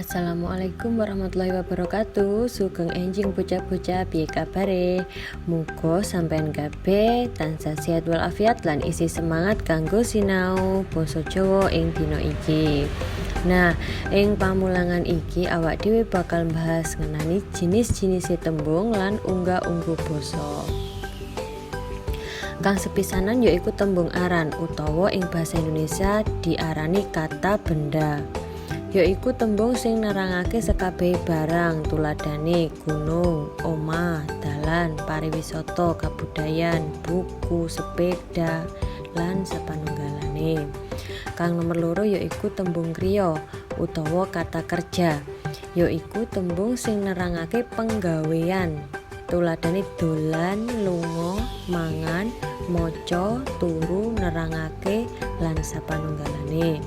Assalamualaikum warahmatullahi wabarakatuh. Sugeng enjing, bocah-bocah, piye kabare? Muga sampean kabeh tansah sehat walafiat lan isih semangat kanggo sinau basa Jawa ing dina iki. Nah, ing pamulangan iki awak dhewe bakal bahas ngenani jenis-jenis tembung lan unggah-ungguh basa. Kang sepisanan yaiku tembung aran utawa ing basa Indonesia diarani kata benda. Yaiku tembung sing nerangake sekabehe barang, tuladhane gunung, omah, dalan, pariwisata, kabudayan, buku, sepeda, lan sapanunggalane. Kang nomer loro yaiku tembung kriya utawa kata kerja, yaiku tembung sing nerangake penggawean, tuladhane dolan, lunga, mangan, maca, turu, nerangake, lan sapanunggalane.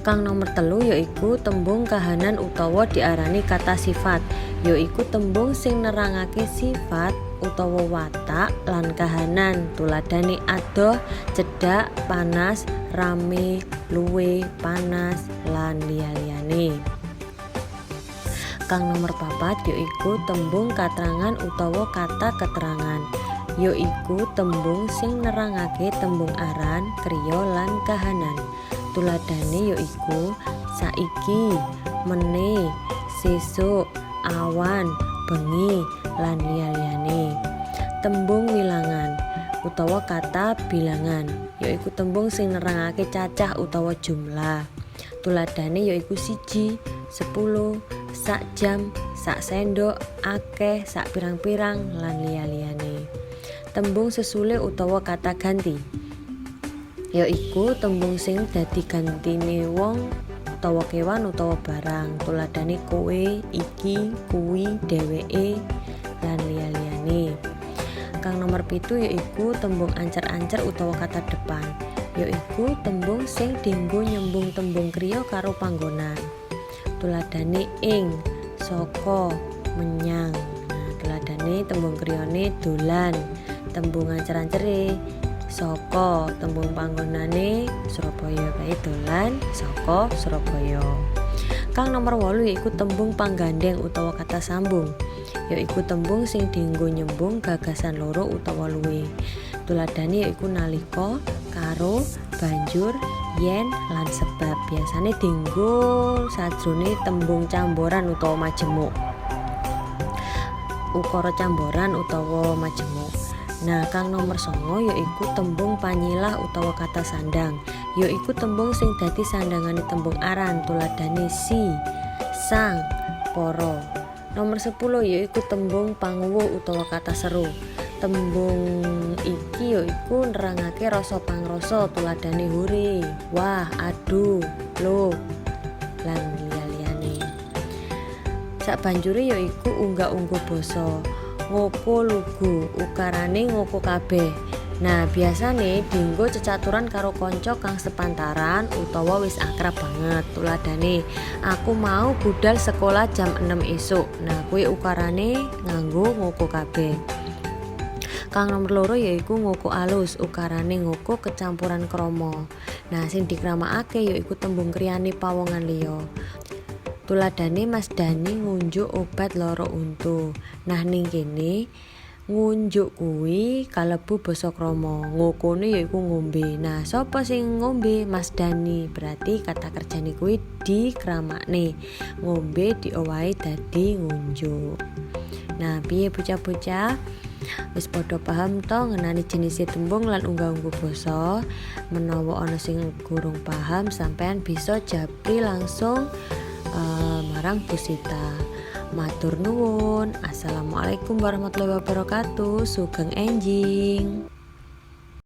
Kang nomer telu yaiku tembung kahanan utawa diarani kata sifat, yaiku tembung sing nerangake sifat utawa watak lan kahanan, tuladhane adoh, cedhak, panas, rame, luwe, panas, lan liya-liyane. Kang nomer papat yaiku tembung katrangan utawa kata keterangan, yaiku tembung sing nerangake tembung aran, kriya lan kahanan. Tuladhane yaiku saiki, mene, sesuk, awan, bengi, lan liya-liyane. Tembung wilangan utawa kata bilangan yaiku tembung sing nerangake cacah utawa jumlah. Tuladhane yaiku 1, 10, sak jam, sak sendok, akeh, sak pirang-pirang, lan liya-liyane. Tembung sesule utawa kata ganti yaiku tembung sing dadi gantine wong utawa kewan utawa barang, tuladhane kowe, iki, kuwi, dheweke, lan liya-liyane. Kang nomor 7 yaiku tembung ancer-ancer utawa kata depan, yaiku tembung sing dinggo nyembung tembung kriya karo panggonan, tuladhane ing, saka, menyang. Nah, tuladhane tembung kriyane dolan, tembung ancer-ancere saka, tembung panggonane Surabaya, kae dolan saka Surabaya. Kang nomor 8 yaiku tembung panggandeng utawa kata sambung, yaiku tembung sing dienggo nyembung gagasan loro utawa luwih, tuladhane yaiku nalika, karo, banjur, yen, lan sebab. Biasane dienggo sajrone tembung camboran utawa majemuk, ukara camboran utawa majemuk. Nah, kang nomor 9 yaiku tembung panyilah utawa kata sandang, yaiku tembung sing dadi sandangane tembung aran, tuladhane si, sang, para. Nomor 10 yaiku tembung panguwuh utawa kata seru. Tembung iki yaiku nerangake rasa pangrasa, tuladhane hore, wah, aduh, lho, lan liya-liyane. Sabanjure yaiku unggah-ungguh basa. Ngoko lugu, ukarane ngoko kabeh. Nah, biasane dienggo cecaturan karo kanca kang sepantaran utawa wis akrab banget. Tuladhane, aku mau budal sekolah jam 6 esuk. Nah, kuwi ukarane nganggo ngoko kabeh. Kang nomor 2 yaiku ngoko alus, ukarane ngoko kecampuran krama. Nah, sing dikramakake yaiku tembung kriyane pawongan liya. Tuladhane Mas Dani ngunjuk obat lara untu. Nah, ning kene ngunjuk kuwi kalebu basa krama. Ngokone yaiku ngombe. Nah, sapa sing ngombe? Mas Dani. Berarti kata kerjane kuwi dikramakne. Ngombe diowahi dadi ngunjuk. Nah, piye, bocah-bocah? Wis padha paham to ngenani jenis tembung lan unggah-ungguh basa? Menawa ana sing gurung paham, sampean bisa japri langsung marang Bu Sita. Matur nuwun. Assalamualaikum warahmatullahi wabarakatuh. Sugeng enjing.